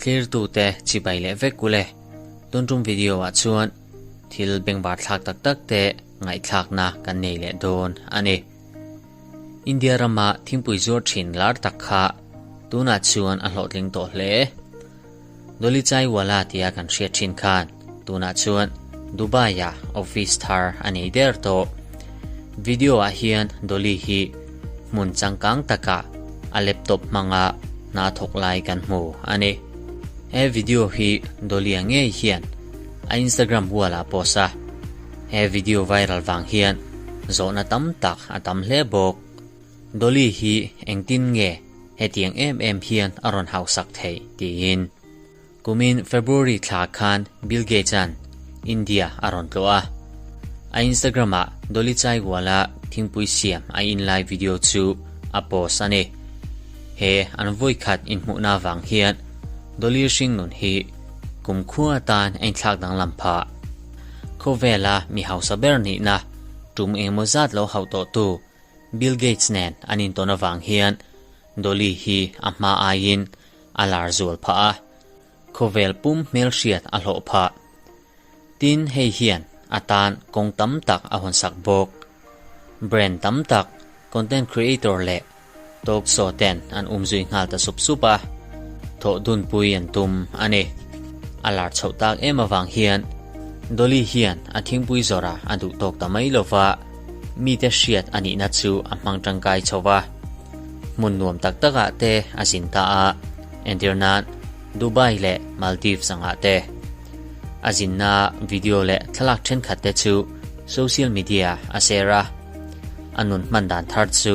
Thlirtute chibai leh vek ule. Tun tum video ah chuan thil bengvar thlak tak tak te ngaihthlakna kan nei leh dawn a ni. India rama thingpui zuar thin lar tak kha tunah chuan a hlawhtling tawh hle. Dolly Chaiwala tia kan hriat thin khan tunah chuan Dubai-ah office thar a nei der tawh. Video-ah hian Dolly hi hmun changkang takah a laptop hmanga hna thawk lai kan hmu a ni. He video hi Dolly-a ngei hian a Instagram wall-ah post a. He video viral vang hian zawhna tam tak a tam hle bawk. Dolly hi engtin nge hetiang em em hian a rawn hausak theih tiin. Kumin February thla khan Bill Gates-a'n India a rawn tlawh a. A Instagram-ah Dolly Chaiwala thingpui siam a inlai video chu a post a ni. He an vawikhat inhmuhna vang hian Dolly hringnun hi kumkhua atan a inthlak danglam phah. Khawvela mi hausa ber nihna tum engemaw zat lo hauh tawhtu Bill Gates nen an intawn avang hian Dolly hi a hma aiin a lar zual phah a, khawvel pum hmelhriat a hlawh phah. Tin, hei hian a tan kawng tam tak a hawnsak bawk. Brand tam tak, content creator leh talk show ten an umzui nghal ta sup sup a, thawh dunpui an tum a ni. A lar chhoh tak em avang hian Dolly hian a thingpui zawrha a duh tawk ta mai lova, mite hriat a nihna chu a hmang tangkai chho va. Hmun nuam tak takah te a zin ta a, entir nan Dubai leh Maldives angah te. A zinna video leh thlalak thenkhat te chu social media a share a, a nun hman dan thar chu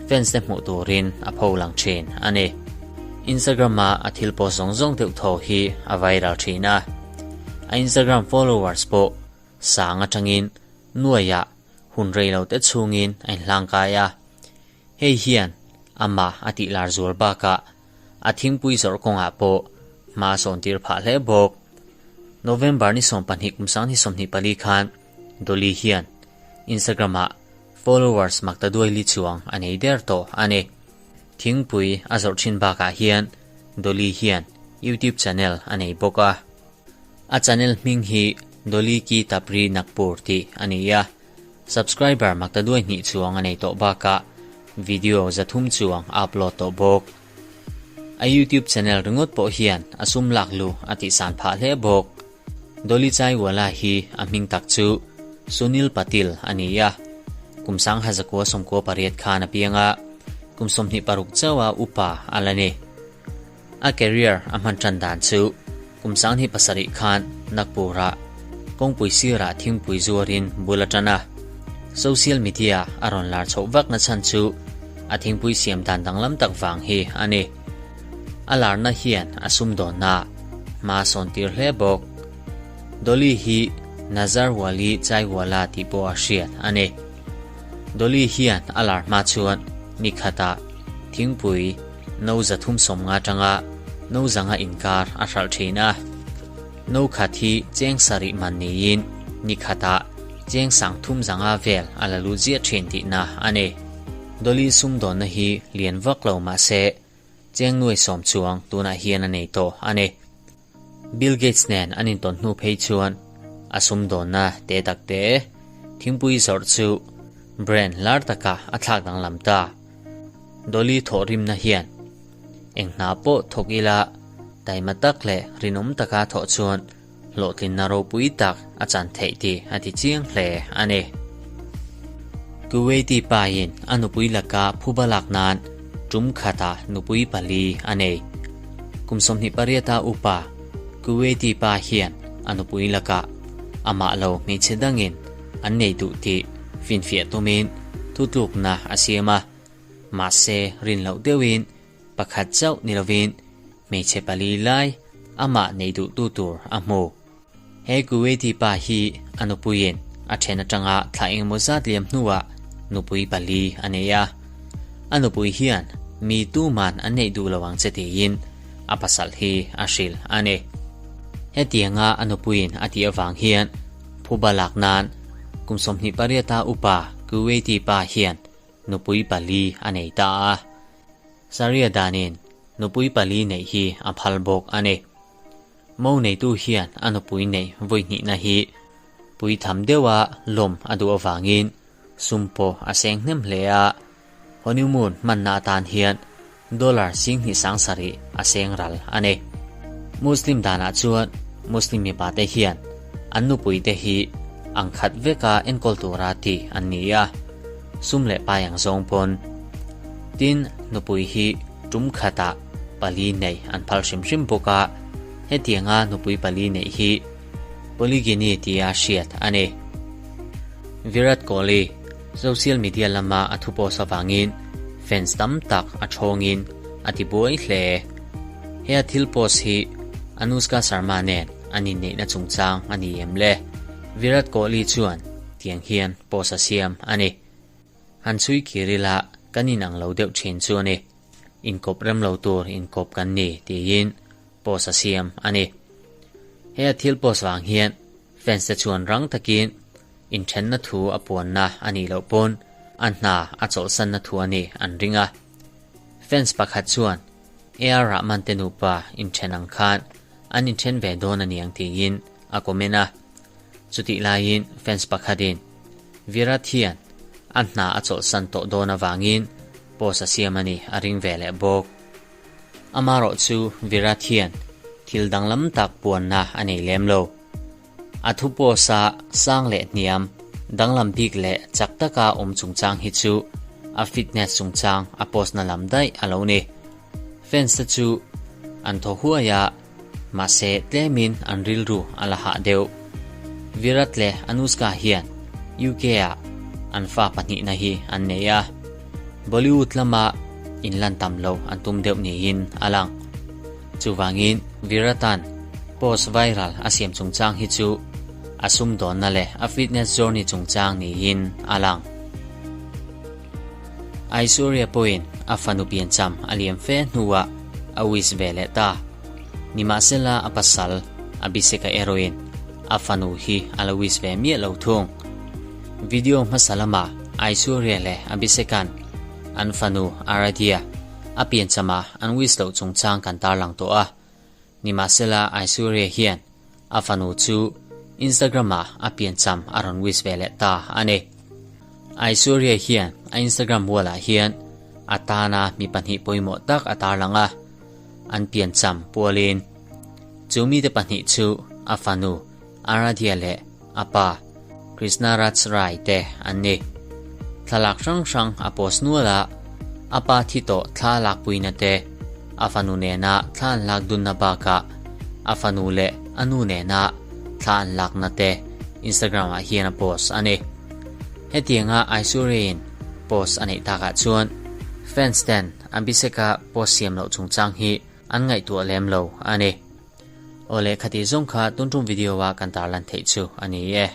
fans te hmuh turin a pho lang thin a ni. Instagram-a a thil post zawng zawng deuh thaw hi a viral thin a, a Instagram followers pawh sang atangin nuaiah hun rei lo te chhungin a inhlangkai a. Hei hian amah a tih lar zual bakah a thingpui zawrh kawngah pawh hma a sawn tir phah hle bawk. November ni 12 kum 2024 khan Dolly hian Instagram-ah followers maktaduai li chuang a nei der tawh a ni. Thingpui a zawrh thin bakah hian Dolly hian YouTube channel a nei bawk a. A channel hming hi Dolly Ki Tapri Nagpur tih a ni a. Subscriber maktaduai hnih chuang a nei tawh bakah video 300 chuang a upload tawh bawk. A YouTube channel ringawt pawh hian a sum lak lu a tihsan phah hle bawk. Dolly Chaiwala hi a hming tak chu Sunil Patil a ni a. Kum 1998 khan a piang a, kum 26 chauha upa a la ni. A career a hman tan dan chu kum 2007 khan Nagpur-ah kawngpui sirah thingpui zuarin bul a tan a. Social media a rawn lar chhoh vakna chhan chu a thingpui siam dan danglam tak vang hi a ni. A larna hian a sumdawnna hma sawn tir hle bawk. Dolly hi Nazar Wali Chaiwala tih pawh a hriat a ni. Dolly hian a lar hma chuan ni khatah thingpui no 350 atanga no 500 inkar a hralh thin a. No khat hi cheng sarih man niin ni khatah cheng 3500 vel a la lut ziah thin tihna a ni. Dolly sumdawnna hi lian vak lo mahse cheng nuai sawm chuang tunah hian a nei tawh a ni. Bill Gates nen an intawn hnu phei chuan a sumdawnna te tak te thingpui zawrh chu brand lar taka a thlak danglam ta. Dolly thawh rimna hian eng hna pawh thawk ila taima tak leh rinawm taka thawh chuan hlawhtlinna ropui tak a chan theih tih a ti chiang hle a ni. Kuwaiti pain a nupui laka phuba lak nan tum khatah nupui pali a nei. Kum 28 upa Kuwaiti pa hian a nupui laka amah lo hmeichhe dangin an nei duh tih finfiah tumin thutlukna a siam a. Mahse rin loh deuhin pakhat chauh ni lovin hmeichhe pali lai amah nei duh tu tur a hmu. He Kuwaiti pa hi a nupuiin a then atanga thla engemaw zat liam hnuah nupui pali a nei a. A nupui hian mi tuman an neih duh lo ang che tiin a pasal hi a hrilh a ni. Hetianga a nupuiin a tih avang hian phuba lak nan kum 28 upa Kuwaiti pa hian nupui pali a nei ta a. Sharia danin nupui pali neih hi a phal bawk a ni. Mo neitu hian a nupui neih vawi hnihna hi puitham deuha lawm a duh avangin sum pawh a seng hnem hle a, honeymoon hmanna atan hian dollar 27 000 a seng ral a ni. Muslim danah chuan Muslim mipate hian an nupuite hi ang khat veka enkawl tura tih an ni a, sum leh pai ang zawng pawn. Tin, nupui hi tum khatah pali neih an phal hrim hrim bawk a, hetianga nupui pali neih hi polygyny tia hriat a ni. Virat Kohli social media lama a thu post avangin fans tam tak a thawngin a ti buai hle. He a thil post hi Anushka Sharma nen an inneihna chungchang a ni em le? Virat Kohli chuan tiang hian post a siam a ni. Han chhui kir ila kan inang lo deuh thin chu a ni. Inkawp rem lo tur inkawp kan ni tiin post a siam a ni. He a thil post vang hian fans te chuan rang takin inthenna thu a puanna a nih loh pawn a hna a chawlhsanna thu a nih an ring a. Fans pakhat chuan AR Rahman te nupa inthen ang khan an inthen ve dawn a niang tiin a comment a. Chutih laiin fans pakhatin Virat hian a hna a chawlhsan tawh dawn avangin post a siam a ni a ring ve leh bawk. Amarawh chu Virat hian thil danglam tak puanna a nei lem lo. A thu post a sang leh hniam, danglam bik leh chak taka awm chungchang hi chu a fitness chungchang a post na lam daih a lo ni. Fans te chu an thaw huai a, mahse tlemin an rilru a la hah deuh. Virat leh Anushka hian UK ah an fa pahnihna hi an nei a, Bollywood lama inlan tam loh an tum deuh niin a lang. Chuvangin Viratan post viral a siam chungchang hi chu a sumdawnna leh a fitness journey chungchang niin a lang. Aishwarya pawhin a fanu piancham a liam fe hnuah a wish ve leh ta. Nimahsela a pasal Abhishek-a erawhin a fanu hi a la wish ve miah lo thung. Video hmasa lamah Aishwarya leh Abhishek-a'n an fanu Aradhya a pianchama an wish loh chungchang kan tarlang tawh a. Nimahsela Aishwarya hian a fanu chu Instagram-ah a piancham a rawn wish ve leh ta a ni. Aishwarya hian a Instagram wall-ah hian a tana mi pahnih pawimawh tak a tarlang a, an piancham pualin chu mite pahnih chu a fanu Aradhya leh a pa Krishna Raj Rai te an ni. Thlalak hrang hrang a post nual a, a pa thi tawh thla lakpuina te, a fanu nena thla an lak dunna bakah a fanu leh a nu nena thla an lakna te Instagram ah hian a post a ni. Hetianga Aishwarya-in post a neih takah chuan fans ten Abhishek-a post siam loh chungchang hi an ngaihtuah lem lo a ni. Awle khati zawng kha tun tum video a kan tarlan theih chu a ni e.